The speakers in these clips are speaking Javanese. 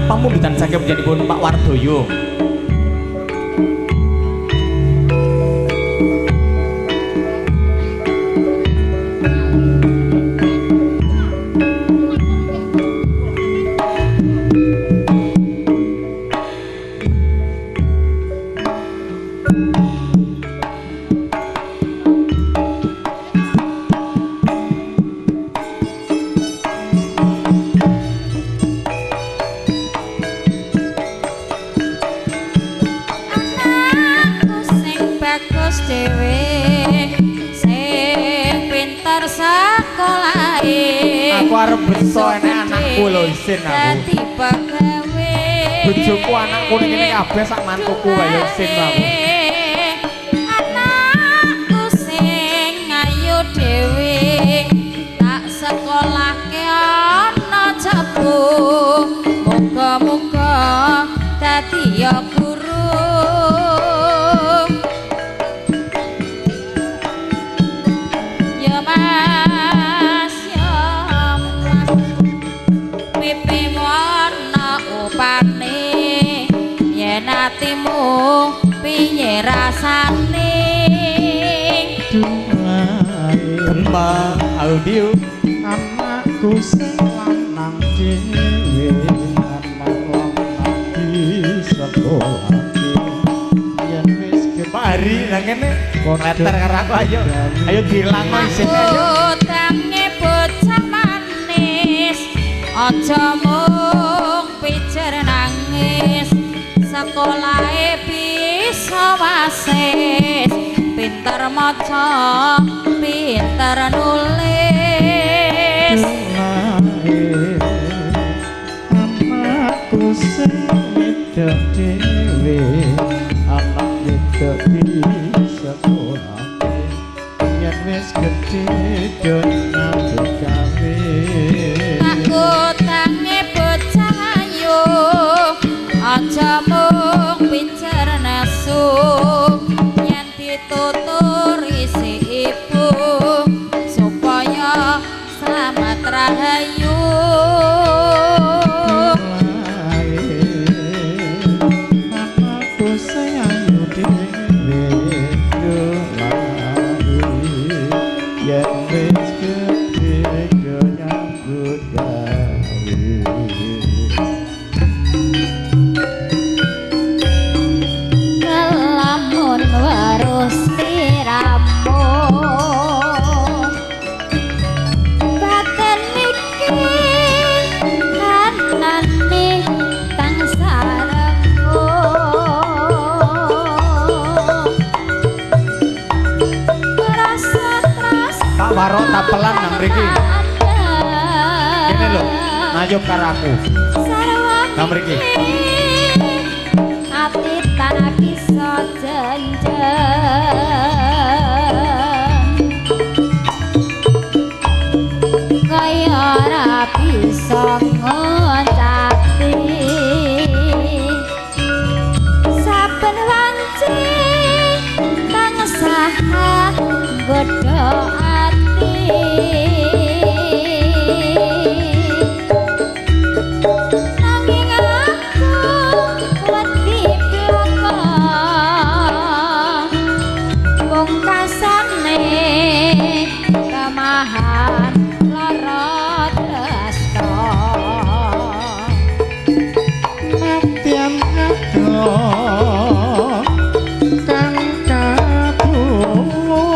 Pamundutan saking panjenenganipun Pak Wardoyo. Aku arep beso enek anakku lho isin aku. Bojoku anakku ning kene kabeh sak mantuku wae yo isin aku. Anakku sing ayu dhewe tak sekolahke ana cepu. Muga-muga dadi ya guru. Ya Mas, ya Mas, pipimu ana upane, yen atimu piye rasane? Gema audio anakku sing lanang dhewe, anak lanang disekolahke yen wis gedhe. Pak Hari nang kene leter karo aku ayo. Ayo dilangno isine ayo. Utange bocah manis, aja mung pijer nangis. Sekolahe bisa wasis, pinter maca, pinter nulis. Anakku sing wedok dhewe, anak wedok disekolahke yen wis gedhe do nyambut gawe. Utange bocah ayu, aja mung pijer nesu. Yen dituturi si ibu supaya slamet rahayu. Anakku sing ayu dhewe yen wis gedhe do nyambut gawe. Lamun weruh sliramu, batin iki anane kang sarengku. Rasa tresno Pak Warok tapelan nang mriki. Kene lho, ngayup karo aku. Nang mriki. Ati tak bisa jenjeng kaya ora bisa ngoncati. Saben wanci tansah nggodha ati. Nanging aku wedi blaka pungkasane kemahan lara tresna. Nadyan adoh kang kabulu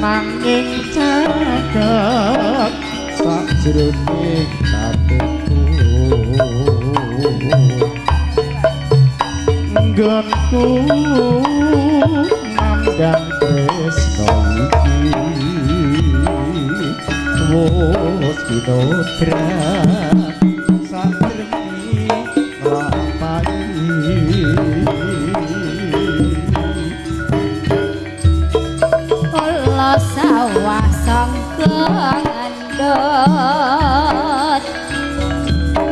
nanging caket sajroning atiku. Nggonku nandhang tresna iki wis kinodran sakjroning nglampahi. Kula sawah sangka ngandhut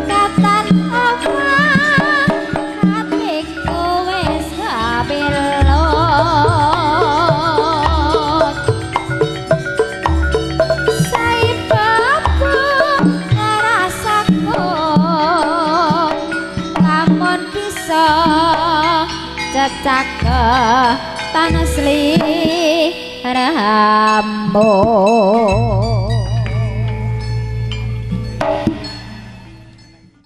katan omah atiku wis kapilut. Saibaku ngrasako Cecake tan sliramu.